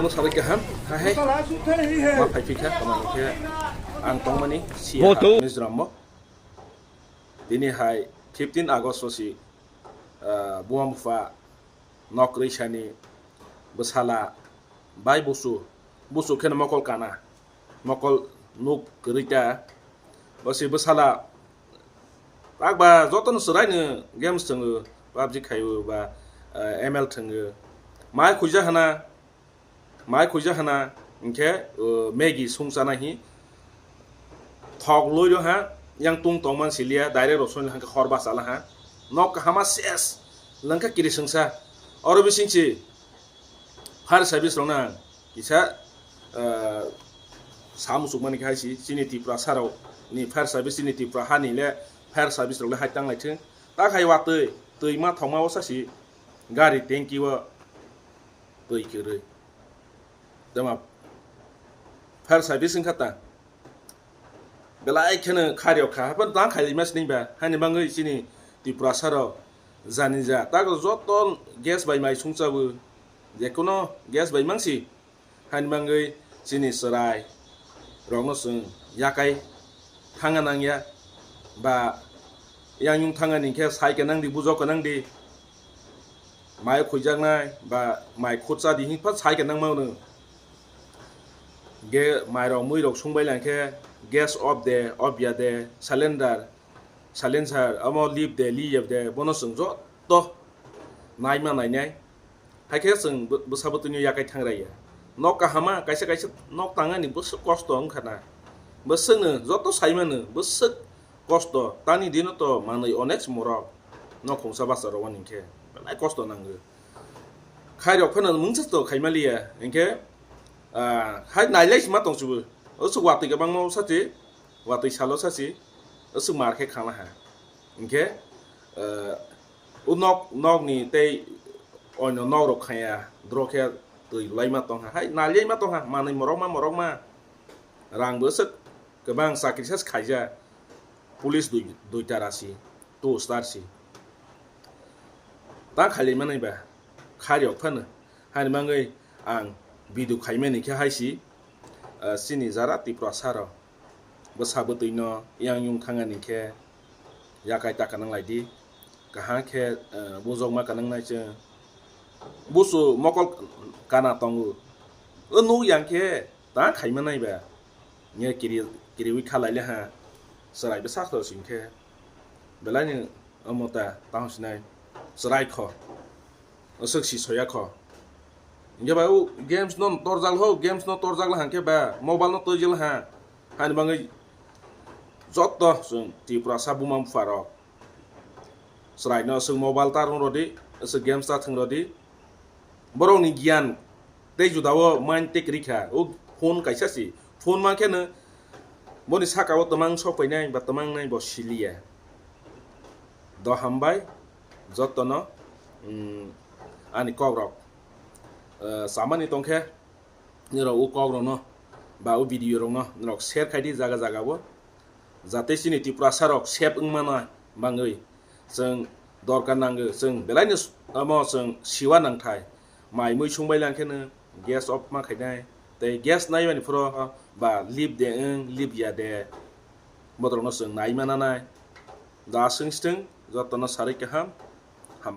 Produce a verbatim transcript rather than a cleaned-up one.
Ano sabai kaham, ha hai. Ma phai phikha, tamo khe ang tongmani si ha Mizoram mo. Tini hai fifteen August o si, ah, buma bupha nok rwisani bwsala bai busu, busu kheno mokol kana, mokol nuk kwrwi ta. Bo si bwsala tak ba jotono chwraino games thwngo, PUBG khaio ba, ah, M L thwngo. Mai khuija hana, mai khuija hana, hinkhe, uh, Maggie sungchana hi thok loiro ha, yang tung tongman siliya, direct rosoni hangkhe hor bachala ha. Nok kahama ses, langkha kiri sungsa. Oro bisingsi fire service rokno ang kisa, uh, sa muchukmani khe hai si, chini Tripura sarok ni fire service, chini Tripura hani le fire service rok le hai tang lai thung. Ta khai watwi, twi ma thokma o sa si, gari tanki o twi kwrwi. Tama fire service wngkha ta. Belai kheno khariyok kha. Haphano tang khailima sini ba. Hani bangwi chini Tripura sarok jani ja. Tago joto gas bai mai sungchabu. Jekono gas bai mangsi. Hani bangwi chini chwrai rokno chwng yakai thangna nangya, ba yang yung thangna ni khe sai khe nang di, bujo khe nang di, mai khuijaknai ba mai khutsa di hwnpha sai khe nang mano. Ge mai rok mui rok sung bai lang khe gas off de, off ya de, cylinder, silencer, omo lip de, li yap de, bono chwng joto naima nainai. Hai khe chwng bw-, bwsa bwtwino yakai thangraiya. Nok kahama, kaisa kaisa nok tangani bwswk kosto wngkha na. Bwswkno joto saimano bwswk kosto. Tani dino to manwi onek morok nok khungsa basa rwani hinkhe belai kosto nango. Khairok phano mungsa to khaimaliya hinkhe, ah, hai nailai sima tongsibo. Aswk watwi kwbangma sati, watwi salo sasi, aswk mar khe khanglaha. Hinkhe, ah, o nok, nokni tei oino nok rok khaya, dro khe twi laima tongha, hai naliaima tongha, manwi morokma, morokma, rang bwswk kwbang chakri sas khaija, police dui, duita rasi, two star si. Ta khailai manai ba, khariyok phano, hani bangwi ang video khaimani khe hai si, ah, chini jara Tripura saro. Bwsa bwtwino yang yung thangani khe yakai ta kanang lai di. Kaham khe, eh, bujokma kanang nai chwng. Busu mokol kana tongo. O nuk yang khe ta khaima nai ba. Nge kiri, kiriwi kha lai le ha. Chwrai bwsa kho sing khe. Belai ni omo ta tang sinai. Chwrai kho. Aswk si soya kho. Hinkhe bai o games no torjak ho, games no torjak la hangkhe ba mobile no torjak la ha. Hani bangwi joto chwng Tripura sa buma bupha rok chwrai no aswk mobile ta rung rodi, aswk games ta thwng rodi. Borok ni giyan tei juda o mind tei kwrwi kha. O phone kaisa si, phone ma khe no boni saka o twmang sok painai ba twmang nai bo siliya. Do hambai jotono, mm, ani kok rok, eh, samani tongkhe nirok o kok rokno ba o video rokno nirok share khai di jaga jaga o, jate chini Tiprasa rok safe wng mano bangwi chwng dorkar nango, chwng belai no s-, omo chwng siwa nangthai mai mui sung bai lang khe no gas off ma khainai tei gas nai mani phuru ba lip de wng lip ya de botrok no chwng nai mana nai da swng swng jotono sarwi kaham.